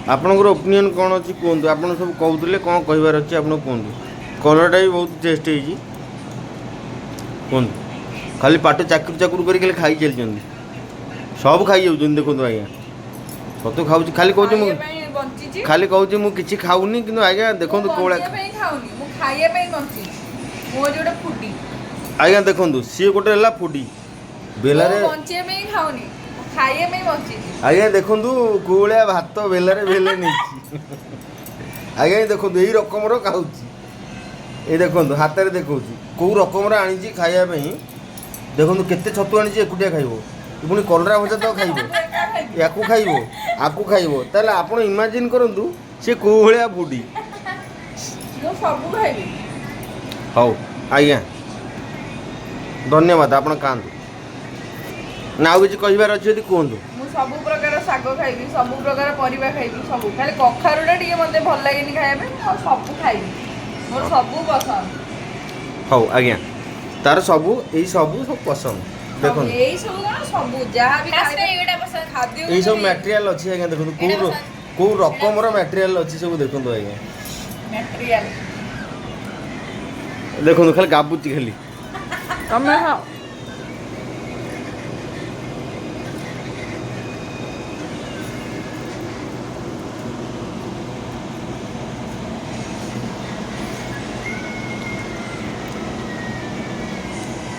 ଆପଣଙ୍କର ଓପିନିଅନ୍ କ'ଣ ଅଛି କୁହନ୍ତୁ। ଆପଣ ସବୁ କହୁଥିଲେ, କ'ଣ କହିବାର ଅଛି ଆପଣ କୁହନ୍ତୁ। କଲରଟା ବି ବହୁତ ଟେଷ୍ଟ ହେଇଛି, କୁହନ୍ତୁ। ଖାଲି ପାଟି ଚାକୁର ଚାକୁର କରି ଖାଲି ଖାଇ ଚାଲିଛନ୍ତି, ସବୁ ଖାଇ ଯାଉଛନ୍ତି। ଦେଖନ୍ତୁ ଆଜ୍ଞା, ଛତୁ ଖାଉଛି, ଖାଲି କହୁଛି ମୁଁ ଖାଇବା ପାଇଁ ବଞ୍ଚିଛି। ଖାଲି କହୁଛି ମୁଁ କିଛି ଖାଉନି, କିନ୍ତୁ ଆଜ୍ଞା ଦେଖନ୍ତୁ ମୁଁ କୋଉ ଭଳିଆ ବଞ୍ଚିବା ପାଇଁ ଖାଉନି, ମୁଁ ଖାଇବା ପାଇଁ ବଞ୍ଚିଛି। ମୁଁ ହଉଛି ଗୋଟେ ଫୁଡି। ଆଜ୍ଞା ଦେଖନ୍ତୁ, ସିଏ ଗୋଟେ ହେଲା ଫୁଡି ବେଲାରେ। ମୁଁ ବଞ୍ଚିବା ପାଇଁ ଖାଉନି, ମୁଁ ଖାଇବା ପାଇଁ ବଞ୍ଚିଛି। ଆଜ୍ଞା ଦେଖନ୍ତୁ, କୋଉ ଭଳିଆ ଭାତ ବେଲାରେ ବେଲେ ନେଇଛି। ଆଜ୍ଞା ଦେଖନ୍ତୁ, ଏଇ ରକମର ଖାଉଛି। ଏଇ ଦେଖନ୍ତୁ, ହାତରେ ଦେଖଉଛି କୋଉ ରକମର ଆଣିଛି ଖାଇବା ପାଇଁ। ଦେଖନ୍ତୁ କେତେ ଛତୁ ଆଣିଛି, ଏକୁଟିଆ ଖାଇବ। ପୁଣି କଲରା ଭଜା ତ ଖାଇବ। ମୁଁ ଏକା ଖାଇବି। ୟାକୁ ଖାଇବ, ଆକୁ ଖାଇବ। ତାହେଲେ ଆପଣ ଇମାଜିନ୍ କରନ୍ତୁ ସେ କୋଉ ଭଳିଆ ଫୁଡି। ମୁଁ ସବୁ ଖାଇବି। ହଉ ଆଜ୍ଞା, ଧନ୍ୟବାଦ। ଆପଣ ଖାଆନ୍ତୁ ନା ଆଉ କିଛି କହିବାର ଅଛି ଯଦି କୁହନ୍ତୁ। ମୁଁ ସବୁ ପ୍ରକାର ଶାଗ ଖାଇବି, ସବୁ ପ୍ରକାର ପରିବା ଖାଇବି, ସବୁ। ଖାଲି କଖାରୁଟା ଟିକେ ମୋତେ ଭଲ ଲାଗେନି ଖାଇବା ପାଇଁ। ମୁଁ ଆଉ ସବୁ ଖାଇବି, ମୋର ସବୁ ପସନ୍ଦ। ହଉ ଆଜ୍ଞା, ତାର ସବୁ ଏଇ ସବୁ ସବୁ ପସନ୍ଦ ଦେଖନ୍ତୁ। ଏଇ ସବୁ କ'ଣ, ସବୁ ଯାହା ବି ଖାସ୍ ଖାଇବା କରି ଏଇଟା ପସନ୍ଦ। ଖାଦ୍ୟ। ଏଇ ସବୁ ମ୍ୟାଟେରିଆଲ ଅଛି ଆଜ୍ଞା। ଦେଖନ୍ତୁ କୋଉ ଏଇଟା ପସନ୍ଦ। କୋଉ ରକମର ମ୍ୟାଟେରିଆଲ ଅଛି ସବୁ ଦେଖନ୍ତୁ ଆଜ୍ଞା। ମ୍ୟାଟେରିଆଲ। ଦେଖନ୍ତୁ, ଖାଲି ଗାବୁଛି ଖାଲି। ତମେ ଖାଅ।